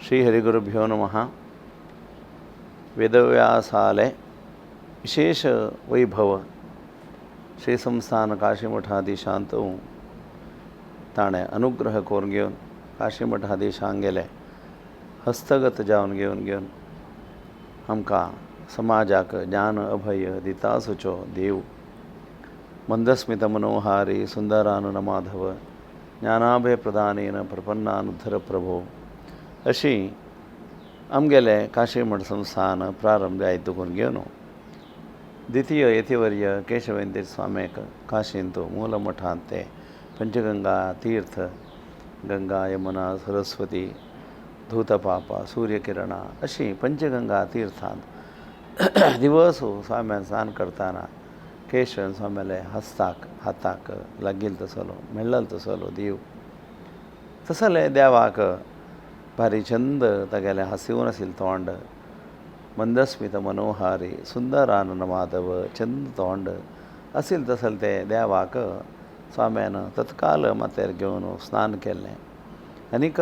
ಶ್ರೀ ಹರಿಗುರುಭ್ಯೋ ನಮಃ. ವೇದವ್ಯಾಸಾಲೆ ವಿಶೇಷ ವೈಭವ ಶ್ರೀ ಸಂಸ್ಥಾನ ಕಾಶಿಮಠಾಧೀಶಾಂತು ताणें अनुग्रह करून घेवन काशीमठाधीशांगेले हस्तगत जावन घेवन घेवन आमकां समाजाक ज्ञान अभय दितासुचो देव मंदस्मित मनोहारी सुंदरानन माधव ज्ञानाभय प्रदानेन प्रपन्नानुद्धर प्रभो अशी आमगेले काशीमठ संस्थान प्रारंभ जायत करून घेवन द्वितीय यतिवर्य केशवेंद्र स्वाम्याक काशींत मूलमठांत ते पंचगंगा तीर्थ गंगा यमुना सरस्वती धूतपापा सूर्यकिरणा अशी पंचगंगा तीर्थांत दिवस स्वाम्यान स्नान करतना केशवन स्वाम्याले हस्ताक हाताक लागील तसलो मेळ्ळल तसलो देव तसले देवाक भारी चंद तागेलें हांसून आशिल्लें तोंड मंदस्मित मनोहारी सुंदर आनंद माधव चंद तोंड आशिल्लें तसलें तें देवाक स्वाम्यान तत्काल माथ्यार घेवन स्नान केल्लें आनीक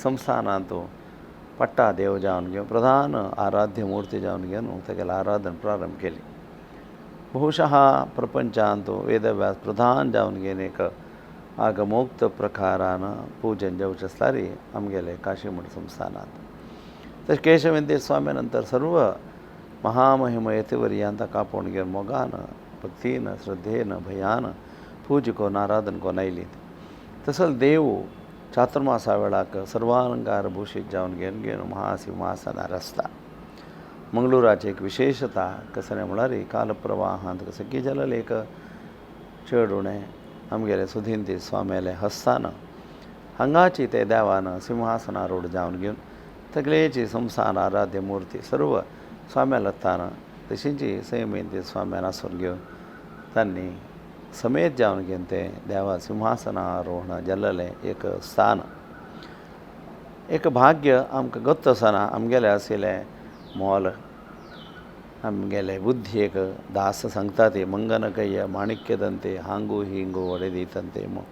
संस्थानांत पट्टा देव जावन घेवन प्रधान आराध्य मूर्ती जावन घेवन तागेलें आराधन प्रारंभ केली. बहुशः प्रपंचांत वेदव्यास प्रधान जावन घेवन एक आगमोक्त प्रकारान पूजन जावचें आसल्यार आमगेले काशीमठ संस्थानांत. तशें केशवेंद्र स्वामी नंतर सर्व महामहिम यतिवर्यान ताका आपोवन घेवन मोगान भक्तीन श्रद्धेन भयान पूज करून आराधन करून आयली. तसोच देव चातुर्मासा वेळाक सर्वालंकार भूषित जावन घेवन घेवन महासिंहासनार आसता. मंगळुराची एक विशेषता कसलें म्हळ्यार कालप्रवाहांत कसं की जाल्यार एक चड उणें आमगेले सुधींती स्वाम्याले हस्तान हांगाची ते देवान सिंहासनारूढ जावन घेवन सगळेची संस्थान आराध्य मूर्ती सर्व स्वाम्या लत्तान तशींची संयमेंती स्वाम्यान आसून घेवन तांणी समेत जावन घेवन ते देवा सिंहासनारोहण जाल्लें एक स्थान एक भाग्य आमकां गत्त आसना आमगेलें आशिल्लें मोल आमगेले बुद्धयेक दास सांगता ती मंगनकय्य माणिक्यदंते हांगू हिंगू वडे दितंते म्हूण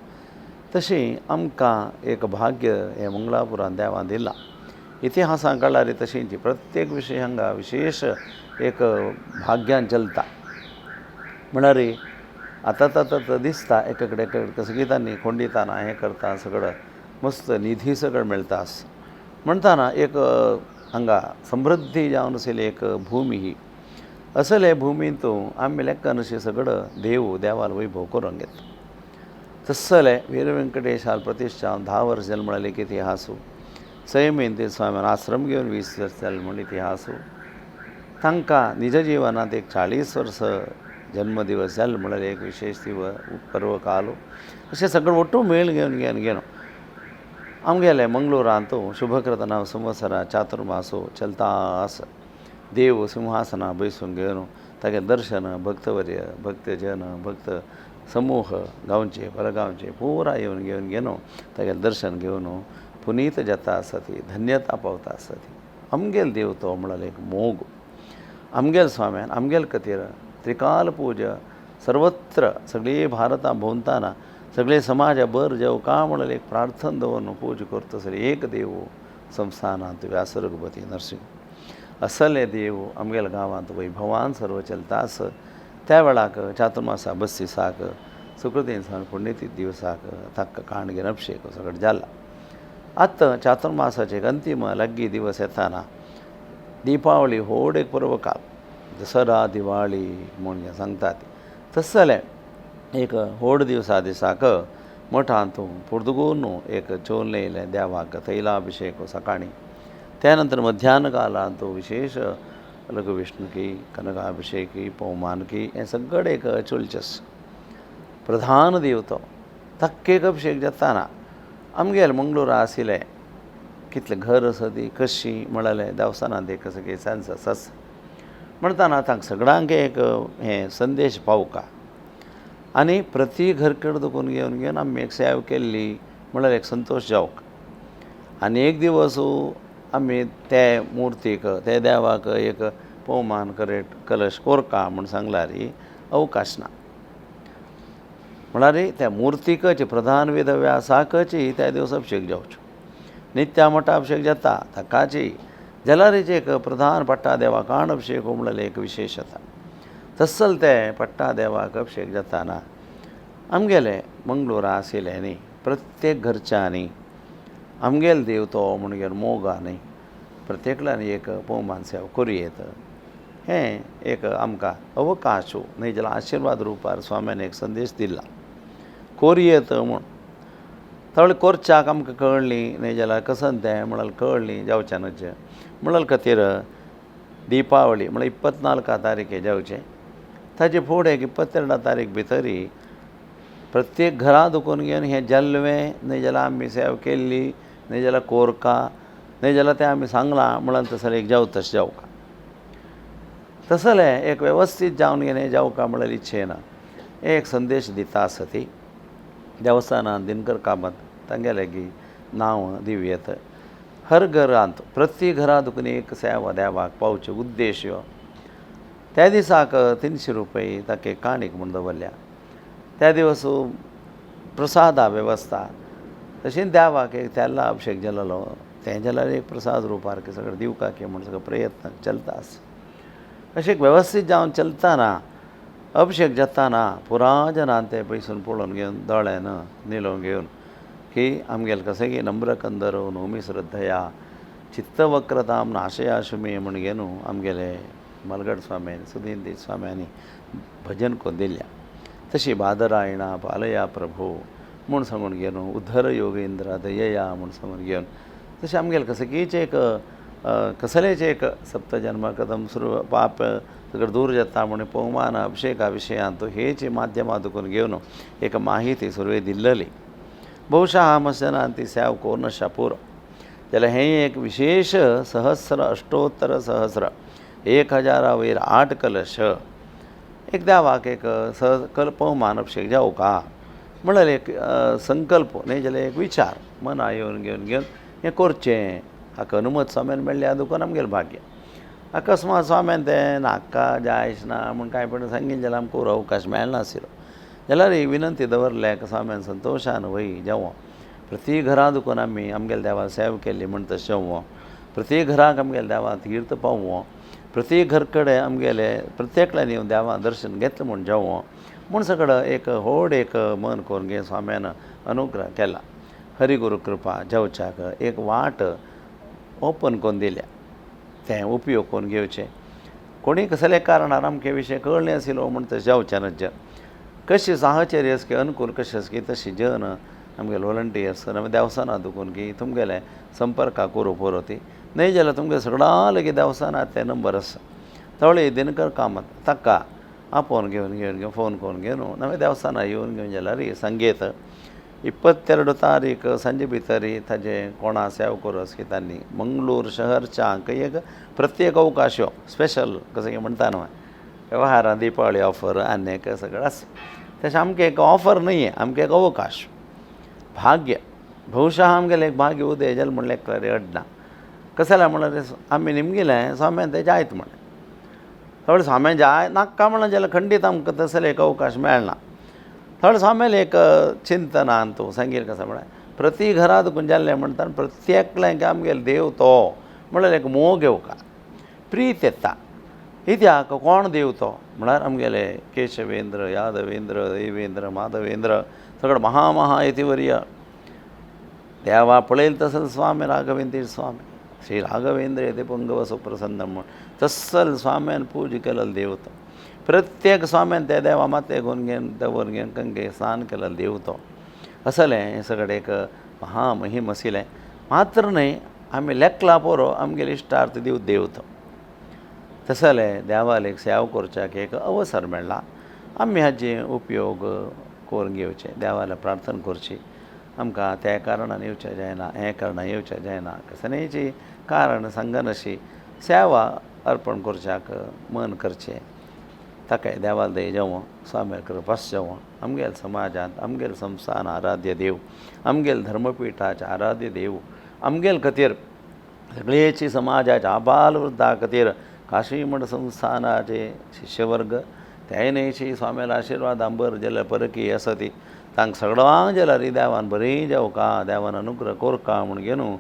तशी आमकां एक भाग्य हें मंगळापुरान देवान दिलां. इतिहासान कळ्ळारी तशींची प्रत्येक विशय हांगा विशेश एक भाग्यान चलता म्हळ्यार आतां आतां दिसता एक कडेन एक कडेन कसं तांणी खोंडिताना हें करता सगळं मस्त निधी सगळं मेळटा म्हणटाना एक हांगा समृद्धी जावन आशिल्ली एक भूमी ही असले भुमींत आमी लेखन अशें सगळं देव देवाल वैभव करून घेता. तसले वीर वेंकटेशाल प्रतिश्ठा 10 वर्स जल्मलें एक इतिहासू संयमेन स्वाम्यान आश्रम घेवन 20 वर्स जालें म्हूण इतिहासू तांकां निज जिवनांत एक 40 वर्स जन्मदिवस जालो म्हळ्यार एक विशेश पर्व काल अशें सगळें ಒಟ್ಟು ಮೇळ घेवन घेवन घेवन आमगेले मंगळूरांत शुभकृत नाम संवत्सरा चातुर्मासो चलता आसा. देव सिंहासना बैसून घेवन तागे दर्शन भक्तवर्य भक्तजन भक्त समूह गांवचे परगांवचे पुरा येवन घेवन घेवन तागेलें दर्शन घेवन पुनीत जाता आसा ती धन्यता पावता आसा ती. आमगेल देव तो म्हळ्यार एक मोग आमगेल स्वाम्यान आमगेल खातीर त्रिकाल पूजा सर्वत्र सगळी भारतां भोंवताना सगळे समाज बर जावं का म्हळ्यार एक प्रार्थना दवरून पूजा करता सर एक देव संस्थानांत व्यास रघुपती नरसिंह असले देव आमगेल्या गांवांत वैभवान सर्व चलता आस. त्या वेळाक चातुर्मासा बस्तीसाक सुकृतीन सावन पुण्यतीथ दिवसाक ताका काणगेन अभिशेक सगळें जाला. आतां चातुर्मासाचे अंतीम लागीं दिवस येताना दीपावली व्हड एक पर्वकाल दसरा दिवाळी म्हूण सांगतात तसलें एक व्हड दिवसा दिसाक मठांत पुर्तुगून एक चोवन येयलें देवाक तैलाभिशेक सकाळीं त्या नंतर मध्यान कालांत विशेश लघुविष्णुकी कनकाभिषेकी पवमानकी हें सगळें एक चोलचें प्रधान देव तो ताका एक अभिशेक जाताना आमगेले मंगळूरा आशिल्लें कितलें घर आसा ती कशी म्हळ्यार देवस्तानांत एक सगळें सेन्स आसाच म्हणटाना तांकां सगळ्यांक एक हें संदेश पावका आनी प्रति घर कडेन दुखून घेवन घेवन आमी एक सेवा केल्ली म्हळ्यार एक संतोश जावंक. आनी एक दिवस आमी ते मुर्तीक ते देवाक एक पवमान करेट कलश कोरका म्हूण सांगल्यार अवकाश ना म्हळ्यार त्या मुर्तीकच प्रधान वेदव्यासाकच त्या दिवस अभिशेक जावचो. नित्या मठाभिषेक जाता ताकाची जाल्यार एक प्रधान पट्टादेवा काण अभिषेक म्हणलें एक विशेषता. तसल ते पट्टादेवाक अभिषेक जाताना आमगेले मंगळूरा आशिल्ले न्ही प्रत्येक घरच्यांनी आमगेलो देव तो म्हूण मोगान प्रत्येकल्यान एक पवमान सेवा करूं येत हें एक आमकां अवकाश न्हय जाल्यार आशिर्वाद रुपार स्वाम्यान एक संदेश दिला कोरयेत म्हूण. थोडे कोरच्याक आमकां कळ्ळी न्हय जाल्यार कसन तें म्हळ्यार कळ्ळी जावच्यानूच म्हणल्यार खातीर दीपावली म्हळ्यार 24 तारीखे जावचें ताजे फुडें एक 22 तारीख भितरी प्रत्येक घरा दुखून घेवन हें जाल्लें न्हय जाल्यार आमी सेवा केल्ली न्हय जाल्यार कोरका न्हय जाल्यार तें आमी सांगलां म्हणल्यार तसलें एक जावं तशें जावका तसलें एक वेवस्थीत जावन घेवन जावका म्हणल्यार इच्छेन एक संदेश दिता आसा ती देवस्थानान दिनकर कामत तांगेलें गी नांव दिवयेत. हर घरांत प्रत्येक घरांत दुखून एक सेवा देवाक पावचे उद्देश त्या दिसाक 300 रुपये ताका काणीक म्हूण दवरल्या. त्या दिवस प्रसादा वेवस्था तशेंच देवाक एक तेला अभिषेक जालेलो तें जाल्यार एक प्रसाद रुपार सगळें दिवकाक म्हूण सगळो प्रयत्न चलता आसा. अशें एक वेवस्थीत जावन चलतना अभिषेक जाताना पुरा जनान ते पयसून पळोवन घेवन दोळ्यान निलोवन घेवन की आमगेले कशें की नम्रकंदरो नोमी श्रद्धया चित्तवक्रताम नाशयाशुमे म्हूण घेवन आमगेले मलगड स्वाम्यानी सुधींद्र स्वाम्यांनी भजन करून दिल्या. तशी बादरायणा पालया प्रभू म्हूण सांगून घेवन उद्धर योगेंद्र दयया म्हूण सांगून घेवन तशें आमगेले कसकीच एक कसलेच एक सप्तजन्म कदम सुरू पाप सगळें दूर जाता म्हूण पवमान अभिषेका विशयांत हेच माध्यमां दुखून घेवन एक माहिती सुरवेक दिल्लली. बहुशः मसनान ती सेवा कोरनशा पुरो जाल्यार हें एक विशेष सहस्र अष्टोत्तर सहस्र 1000 वयर 8 कलश एक देवाक एक सहकल्प पवमान अभिषेक जावका म्हणल्यार एक संकल्प न्हय जाल्यार एक विचार मना येवन घेवन घेवन हें करचें. हाका अनुमत स्वाम्यान मेळ्ळ्या दुखून आमगेलें भाग्य. अकस्मात स्वाम्यान तें नाका जायच ना म्हूण कांय पण सांगीत जाल्यार आमकां अवकाश मेळनाशिल्लो. जाल्यार ही विनंती दवरल्या स्वाम्यान संतोशान वय जेवो प्रत्येक घरा दुखून आमी आमगेल्या देवा सेवा केल्ली म्हूण तशें जेवो प्रत्येक घराक आमगेल्या देवा तीर्थ पावो प्रत्येक घर कडेन आमगेले प्रत्येकल्यान येवन देवा दर्शन घेतलें म्हूण जेवो म्हूण सगळो एक व्हड एक मन करून घे स्वाम्यान अनुग्रह केला. हरिगुरू कृपा जेवच्याक एक वाट ओपन करून दिल्या तें उपयोग करून घेवचें. कोणी कसले कारणान आमचे विशय कळ्ळें आशिल्लो म्हूण तशें जावचें जन कशी साहचर्य आसकी अनुकूल कशें आसकी तशी जन आमगेले वॉलंटियर्स आमी देवस्थानां दुखून की तुमगेले संपर्का करूं पुरो ती न्हय जाल्यार तुमगे सगळ्यां लागीं देवस्थानांत ते नंबर आसा थोडे दिनकर कामत ताका आपोवन घेवन घेवन घेवन फोन करून घेवन नवे देवस्थानां येवन घेवन जाल्यार सांगयेत 22 तारीख सांजे भितर ताजे कोणा सेवा करूं आसकी तांणी मंगळूर शहरच्या एक प्रत्येक अवकाश स्पेशल कशें म्हणटा न्हय व्यवहारां दीपावली ऑफर आनी एक सगळें आसा तशें आमकां एक ऑफर न्हय आमकां एक अवकाश भाग्य बहुशः आमगेलें एक भाग्य उदय जालें म्हणलें एकल्यार अडना कशें जालें म्हणल्यार आमी निमगिलें स्वाम्यान तें जायत म्हणलें थोडे स्वाम्यान जाय नाका म्हणलें जाल्यार खंडीत आमकां तसले एक अवकाश मेळना. थोडे स्वाम्यालें एक चिंतनान तूं सांगील कशें म्हळ्यार प्रति घरांत दुखून जाल्लें म्हणटा प्रत्येकल्याक आमगेलो देव तो म्हणल्यार एक मोग येवका प्रीत येता कित्याक कोण देव तो म्हळ्यार आमगेले केशवेंद्र यादवेंद्र देवेंद्र माधवेंद्र सगळें महा महा यतिवर्य देवा पळयल तसल स्वामी राघवेंद्र स्वामी श्री राघवेंद्र यति पुंगव सुप्रसन्न म्हूण तसल स्वाम्यान पूजा केलेलो देव तो. प्रत्येक स्वाम्यान त्या देवा माते घेवन घेवन दवर घेवन गंगे स्नान केलेलो देव तो. असलें हें सगळें एक महामहीम आशिल्लें मात्र न्हय आमी लेखला पुरो आमगेले इश्टार्थ दिव देव तो. तसलें देवाक एक सेवा करच्याक एक अवसर मेळ्ळा आमी हाजे उपयोग करून घेवचे देवाला प्रार्थना करची आमकां त्या कारणान येवचें जायना हें कारणान येवचें जायना कसलेंच कारण सांगनाशी सेवा अर्पण करच्याक मन करचें ताका देवाक दया जावं स्वाम्याक कृपास जावं आमगेल्या समाजांत आमगेल्या संस्थान आराध्य देव आमगेल्या धर्मपिठाचे आराध्य देव आमगेले खातीर सगळेची समाजाच्या आबाल वृद्धा खातीर काशीमठ संस्थानाचे शिष्यवर्ग तेय स्वाम्याला आशिर्वाद बर जाल्यार परकी आसा ती तांकां सगळ्यांक जाल्यार देवान बरी जावका देवान अनुग्रह कोरका म्हूण घेवन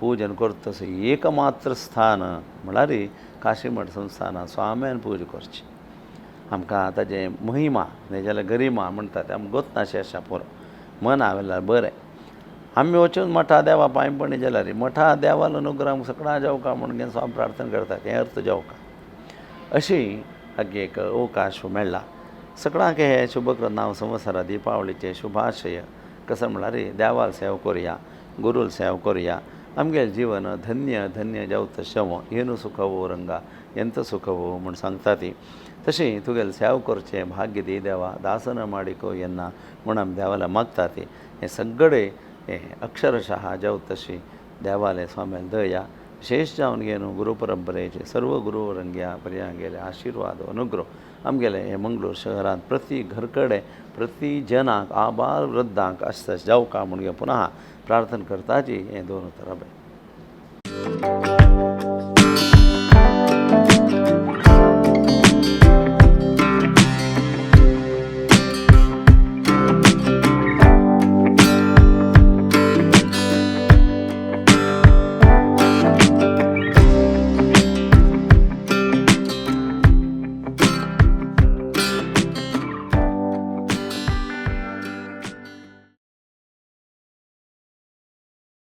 पूजन करता तसो एकमात्र स्थान म्हळ्यार काशीमठ संस्थानांत स्वाम्यान पुजा करची. आमकां ताजें महिमा नाजाल्यार गरिमा म्हणटा तें आमकां गोत नाशें आसा पुरो मना वेल्यार बरें आमी वचून मठा देवा पांय पडली जाल्यार मठा देवालो अनुग्रह आमकां सगळ्यां जावका म्हणून स्वामी प्रार्थना करतात हें अर्थ जावका. अशी हागे एक अवकाश मेळ्ळा सगळ्यांक हे शुभकृत नांव संवसारा दिपावळीचे शुभाशय. कसो म्हळ्यार देवाल सेवा करुया, गुरूल सेवा करुया, आमगेलें जीवन धन्य धन्य जावता शव येनु सुखवो रंगा ಎಂತ ಸುಖವೋ म्हूण सांगता ती. तशी तुगेलें सेवा करचें भाग्य दी देवा दासन माडिको येन्ना म्हूण आमी देवाला मागता ती. हें सगळें हें अक्षरशः जावता तशी देवालें स्वाम्यालें दया विशेश जावन गे न्हू गुरू परंपरेचे सर्व गुरू रंग्या पर्यांगेले आशिर्वाद अनुग्रह आमगेले हे मंगळूर शहरांत प्रति घर कडेन प्रति जनाक आबाल वृद्धांक आसता जावका म्हूण पुनः प्रार्थना करताची. हें दोन उतरां.